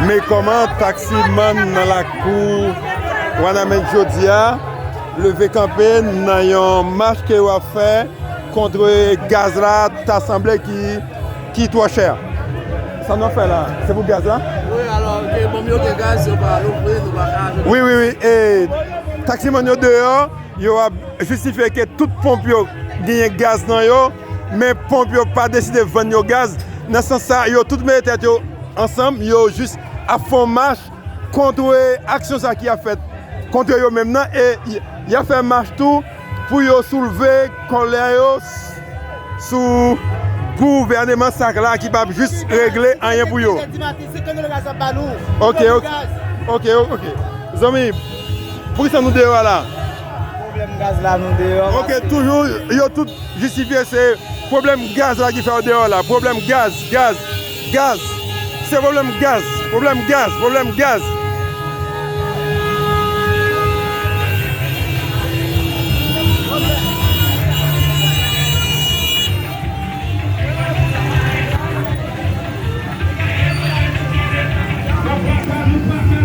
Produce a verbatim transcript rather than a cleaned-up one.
Men kòman taksimann nan lakou Wanament jodi a leve kanpe nan yon mach ke yo ap fè kont gaz la, ta sanble ki, ki twò chè. Sa nou ap fè la, se pou gaz la? Wi, alò, gen bonm yo gen gaz, yo pa louvri, nou pa ka ajoute. Wi, wi, wi. E taksimann yo deyò, yo ap jistifye ke tout ponp yo genyen gaz nan yo, men ponp yo pa deside vann yo gaz. Nan sans sa, yo tout mete tèt yo ansanm, yo jis ap fè yon mach kont aksyon sa ki ap fèt kont yo menm nan, e y, y ap fè mach tou pou yo soulve kòlè yo s, sou gouvèneman sa la ki p ap jis regle anyen pou yo. Senk è di maten, senk è di maten, se kòlè gaz ap ba nou. Ok, ok. Ok, ok. Zanmi, poukisa nou deyò a la? Pwoblèm gaz la nou deyò. Ok, toujou, yo tout jistifye se pwoblèm gaz la ki fè yo deyò la. Pwoblèm gaz, gaz, gaz. Se pwoblèm gaz, pwoblèm gaz, pwoblèm gaz.